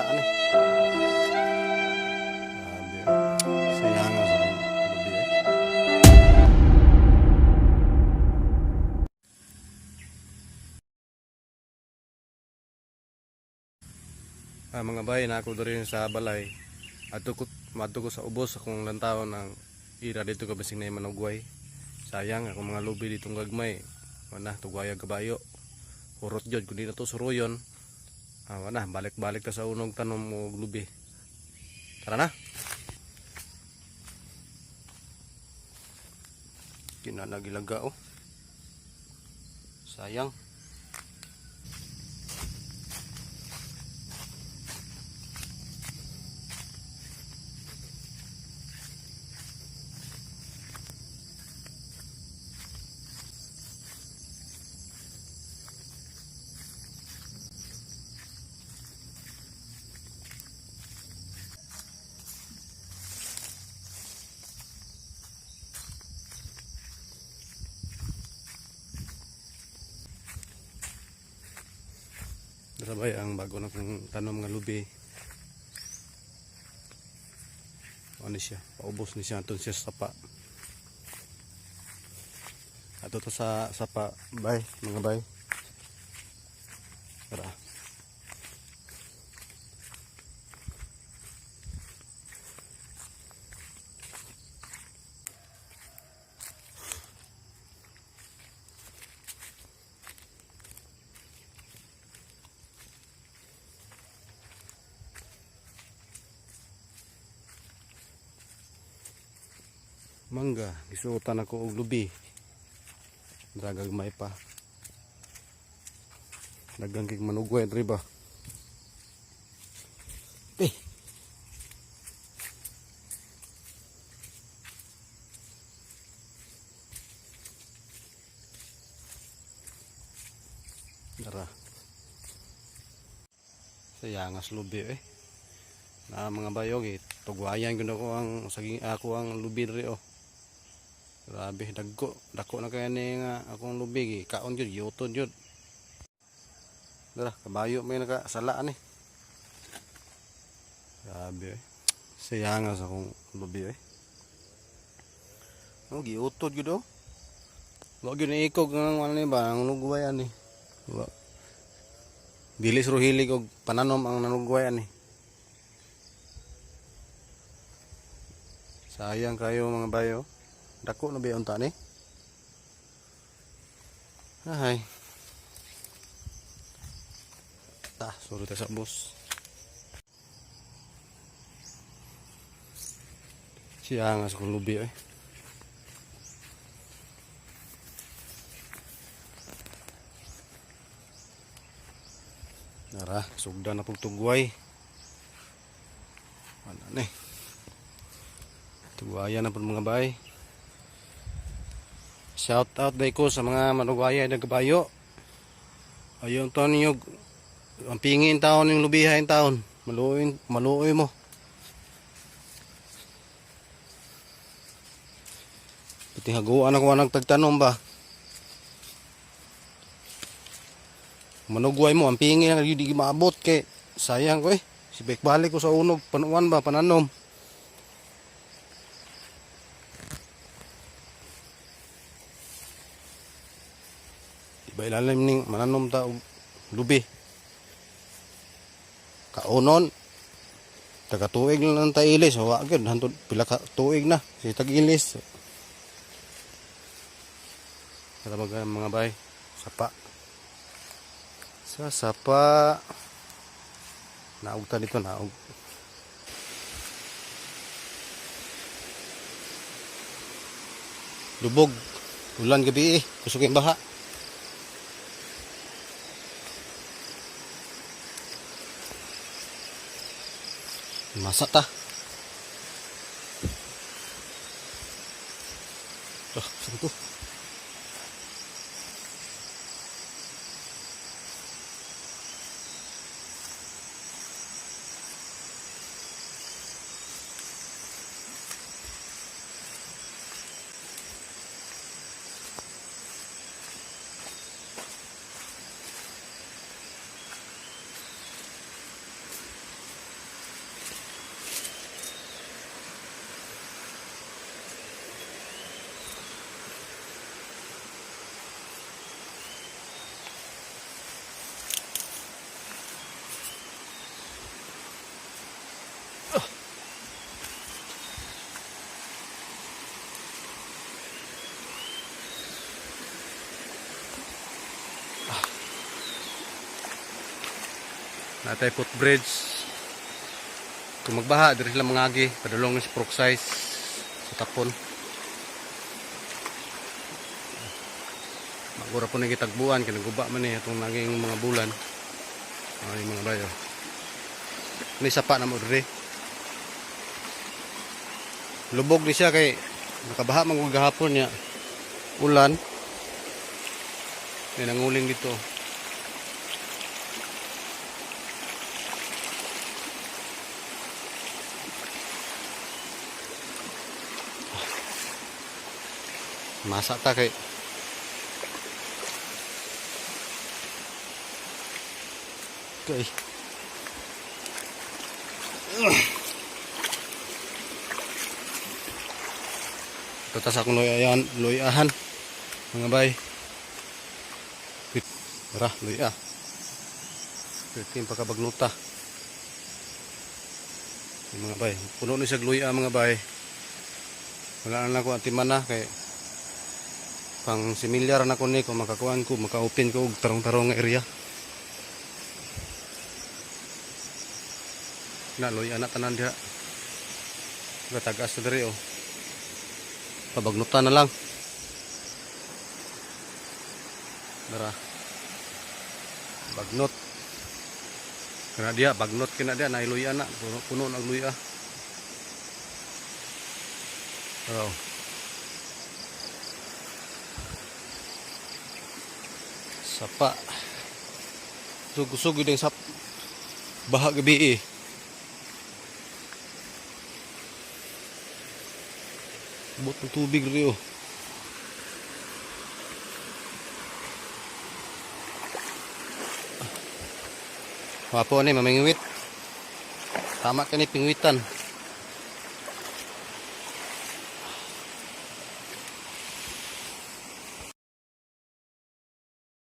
nakasala ani. Grabe. Sayang sa akong lubi eh. Ah, mga bay, na ako diri sa balay. Adto ko madto ko sa ubos akong lantawon ang ira dito ka basing na manugway. Sayang akong mga lubi ditong gagmay. Wala tugwaya kabayo. Hurot jud kundi na to suruyon. Ah, wala balik-balik ta sa unog tanom og lubi. Tara na. Kinanagilaga oh. Sayang. Drabay ang bago na kong tanom nga lubi. Ano siya? Paubos ni siya aton siya sa sapa. Ato to sa sapa, bay, mga bay. Tara. Mangga, gisuotan ako og lubi. Dragagmay pa. Dagang kig manugway diri ba. Eh. Dara. Sayangas lubi eh. Na mga bayog eh, tugwayan gyud ako ang saging ako ang lubi diri oh. Grabe, dagko. Dako na kaya ni nga akong lubi. Kaon yun, yuton yun. Dara, kabayo may nakasalaan eh. Grabe eh. Sayangas akong lubi eh. Oh, giutod yun oh. Wa gyud ni ikog ng ano ni ba, ang nugway ani. Wa. Dili sro hilig og pananom ang nanugway ani. Sayang kayo mga bayo. Dako na ba yung ni? Ay. Ta, suro tayo sa bus. Siya nga sa kulubi eh. Nara, sugda na pong tugway. Ano ni? Tugwayan na po mga bay. Shout out day ko sa mga manugwaya na kabayo. Ayun to ninyo. Ang pingin taon yung lubihain taon. Maluoy, maluoy mo. Pati haguan ako ang tagtanom ba. Manugway mo, ang pingin ang di maabot kay sayang ko eh. Si balik ko sa unog, panuan ba, pananom. Iba ilalim ning mananom ta og lubi. Kaunon. Taga tuig na lang ta ilis, wa gyud hantod pila ka tuig na si tag-ilis. Tara mga bay, sapa. Sa sapa. Naog ta dito, naog. Lubog. Ulan gabi eh. Kusog yung baha. Masa ta. Oh, saan to? Natay footbridge. Kung magbaha, diri sila mangagi. Padulong ni sa Prok size sa tapon. Magura po ni gitagbuan, kay naguba man ni atong naging mga bulan. Ay, mga bayo. Ni sapa na mo diri. Lubog ni siya kay nakabaha man gud gahapon niya. Ulan. May nanguling dito. Masa ta kay. Okay. Ito ta sa akong luyahan, luyahan. Mga bay. Tara, luya. Ito yung pagkabagnuta. Yung mga bay. Puno ni siya luya, mga bay. Wala na lang ko antiman na kay pang similyar na ko ni kung makakuan ko, maka-open ko og tarong-tarong nga area. Na luya na tanan diha. Gatagas na diri oh. Pabagnutan na lang. Dara. Bagnot. Kana diha bagnot kina diha na luya na, puno, puno na og luya. Dara oh. Sapa. Sugusug yun yung sap. Baha gabi eh. Bot ng tubig rin oh. Wapo ni mamingwit. Tama ka ni pingwitan.